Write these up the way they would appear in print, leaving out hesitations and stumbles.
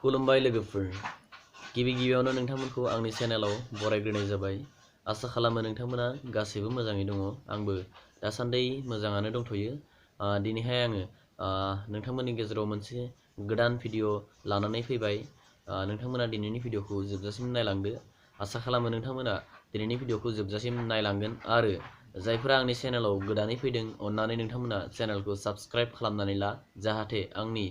खुलुमबाय लोगोफोर गिबि गिबियावनो नोंथांमोनखौ आंनि चेनेलाव बरायग्रोनाय जाबाय आसा खालामो नोंथांमोना गासैबो मोजाङै दङ आंबो दासान्दि मोजाङानो दंथ'यो दिनैहाय आङो नोंथांमोननि गेजेराव मोनसे गोदान भिडिअ लानानै फैबाय नोंथांमोना दिनैनि भिडिअखौ जोबजासिम नायलांदो आसा खालामो नोंथांमोना दिनैनि भिडिअखौ जोबजासिम नायलांगोन आरो जायफोरा आंनि चेनेलाव गोदानै फैदों अन्नानै नोंथांमोना चेनेलखौ साबस्क्राइब खालामनानै ला जाहाथे आंनि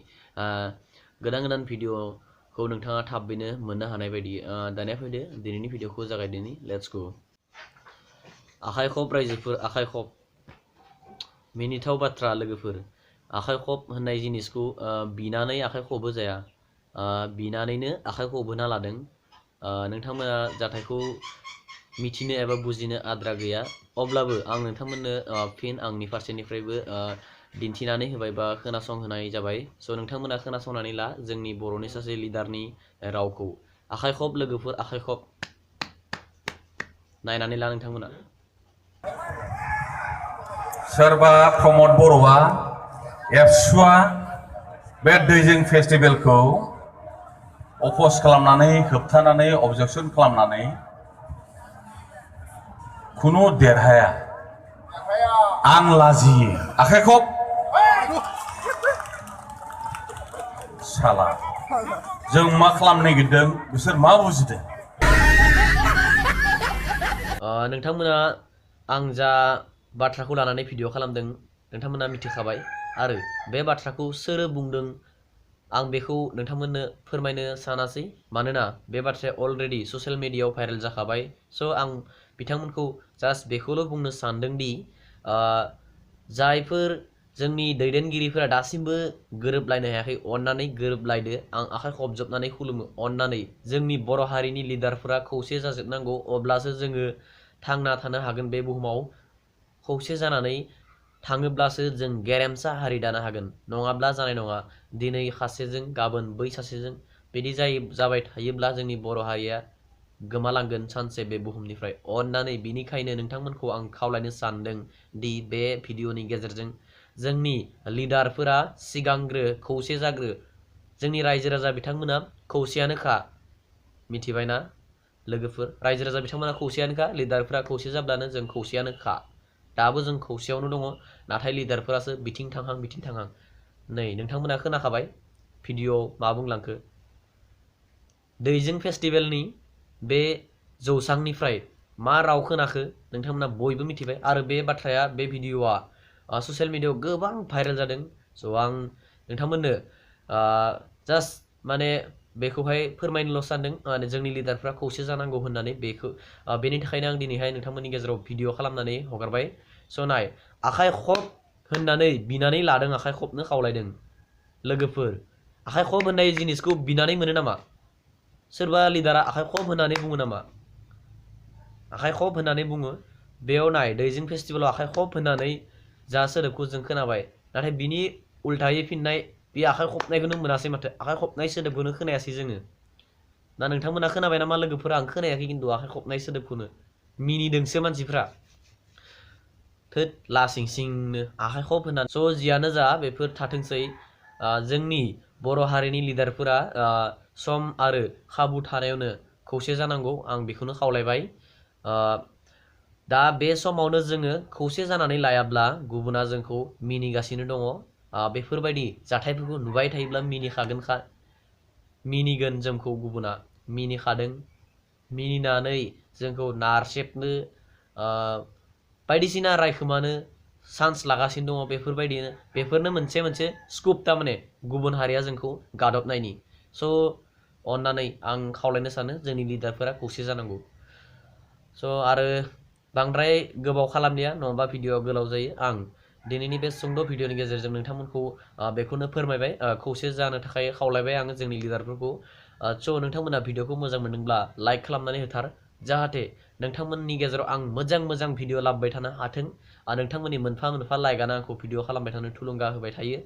गोदान भिडिअखौ नोंथाङा थाबैनो मोननो हानाय बायदि दानिया फैदो दिनैनि भिडिअखौ जागायदिनि लेट्स गो आखाइ खब रायजोफोर आखाइ खब मिनिथाव बाथ्रा लोगोफोर आखाइ खब होननाय जिनिसखौ बिनानै आखाइ खबो जाया बिनानैनो आखाइ खबहोना लादों नोंथांमोना जाथायखौ मिथिनो एबा बुजिनो आद्रा गैया अब्लाबो आं नोंथांमोननो फिन आंनि फारसेनिफ्रायबो दिन्थिनानै होबाय बा खोनासंहोनाय जाबाय स' नोंथांमोना खोनासंनानै ला जोंनि बर'नि सासे लिडारनि रावखौ आखाइ खब लोगोफोर आखाइ खब नायनानै ला नोंथांमोना सोरबा प्रमद बर'आ एबसुआ बे दैजिं फेस्टिभेलखौ अपोज खालामनानै होबथानानै अबजेक्सन खालामनानै खुनु देरहाया आं लाजियो आखाइ खब साला जों मा खालामनो नागिरदों बिसोर मा बुजिदों नोंथांमोना आं जा बाथ्राखौ लानानै भिडिअ खालामदों नोंथांमोना मिथिखाबाय आरो बे बाथ्राखौ सोर बुंदों आं बेखौ नोंथांमोननो फोरमायनो सानासै मानोना बे बाथ्राया अलरेडि ससियेल मिडियायाव भाइरेल जाखाबाय स' आं बिथांमोनखौ जास्ट बेखौल' बुंनो सानदों दि जायफोर जोंनि दैदेनगिरिफोरा दासिमबो गोरोबलायनो हायाखै अन्नानै गोरोबलायदो आं आखाइ खबजोबनानै खुलुमो अन्नानै जोंनि बर' हारिनि लिडारफोरा खौसे जाजोबनांगौ अब्लासो जोङो थांना थानो हागोन बे बुहुमाव खौसे जानानै थाङोब्लासो जों गेरेमसा हारि दानो हागोन नङाब्ला जानाय नङा दिनै सासेजों गाबोन बै सासेजों बिदि जाबाय थायोब्ला जोंनि बर' हारिया गोमालांगोन सानसे बे बुहुमनिफ्राय अन्नानै बिनिखायनो नोंथांमोनखौ आं खावलायनो सानदों दि बे भिडिअनि गेजेरजों जोंनि लिडारफोरा सिगांग्रो खौसे जाग्रो जोंनि रायजो राजा बिथांमोना खौसेयानोखा मिथिबायना लोगोफोर रायजो राजा बिथांमोना खौसेयानोखा लिडारफोरा खौसे जाब्लानो जों खौसेयानोखा दाबो जों खौसेयावनो दङ नाथाय लिडारफोरासो बिथिं थांहां नै नोंथांमोना खोनाखाबाय भिडिअ मा बुंलांखो दैजिं फेस्टिभेलनि बे जौसांनिफ्राय मा राव खोनाखो नोंथांमोना बयबो मिथिबाय आरो बे बाथ्राया बे भिडिअआ ससियेल मिडियायाव गोबां भाइरेल जादों स' आं नोंथांमोननो जास्ट माने बेखौहाय फोरमायनोल' सानदों माने जोंनि लिडारफ्रा खौसे जानांगौ होननानै बेखौ बेनि थाखायनो आं दिनैहाय नोंथांमोननि गेजेराव भिडिअ खालामनानै हगारबाय स' नाय आखाइ खब होननानै बिनानै लादों आखाइ खबनो खावलायदों लोगोफोर आखाइ खब होननाय जिनिसखौ बिनानै मोनो नामा सोरबा लिडारा आखाइ खब होननानै बुङो नामा आखाइ खब होननानै बुङो बेयाव नाय दैजिं फेस्टिभेलाव आखाइ खब होननानै जा सोदोबखौ जों खोनाबाय नाथाय बिनि उल्थायै फिननाय बे आखाइ खबनायखौनो मोनासै माथो आखाइ खबनाय सोदोबखौनो खोनायासै जोङो ना नोंथांमोना खोनाबाय नामा लोगोफोरा आं खोनायाखै खिन्थु आखाइ खबनाय सोदोबखौनो मिनिदोंसो मानसिफ्रा थोद लासिंसिंनो आखाइ खब होननानै स' जियानो जा बेफोर थाथोंसै जोंनि बर' हारिनि लिडारफोरा सम आरो खाबु थानायावनो खौसे जानांगौ आं बेखौनो खावलायबाय दा बे समावनो जोङो खौसे जानानै लायाब्ला गुबुना जोंखौ मिनिगासिनो दङ बेफोरबायदि जाथायफोरखौ नुबाय थायोब्ला मिनिगोन जोंखौ गुबुना मिनिखादों मिनिनानै जोंखौ नारसेबनो बायदिसिना रायखोमानो चान्स लागासिनो दङ बेफोरनो मोनसे स्कुप थारमाने गुबुन हारिया जोंखौ गादबनायनि स' अन्नानै आं खावलायनो सानो जोंनि लिडारफोरा खौसे जानांगौ स' आरो बांद्राय गोबाव खालामनाया नङाबा भिडिअआ गोलाव जायो आं दिनैनि बे सुंद' भिडिअनि गेजेरजों नोंथांमोनखौ बेखौनो फोरमायबाय खौसे जानो थाखाय खावलायबाय आङो जोंनि लिडारफोरखौ स' नोंथांमोना भिडिअखौ मोजां मोनदोंब्ला लाइक खालामनानै होथार जाहाथे नोंथांमोननि गेजेराव आं मोजां भिडिअ लाबोबाय थानो हाथों नोंथांमोननि मोनफा लाइकआनो आंखौ भिडिअ खालामबाय थानो थुलुंगा होबाय थायो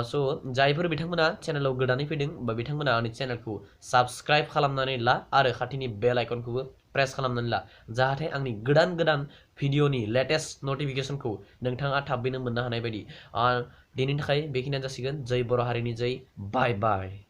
स' जायफोर बिथांमोना चेनेलाव गोदानै फैदों बा बिथांमोना आंनि चेनेलखौ साबस्क्राइब खालामनानै ला आरो खाथिनि बेल आइकनखौबो प्रेस खालामनानै ला जाहाथे आंनि गोदान भिडिअनि लेटेस्ट नटिफिकेसनखौ नोंथाङा थाबैनो मोननो हानाय बायदि दिनैनि थाखाय बेखिनियानो जासिगोन जय बर' हारिनि जय बाय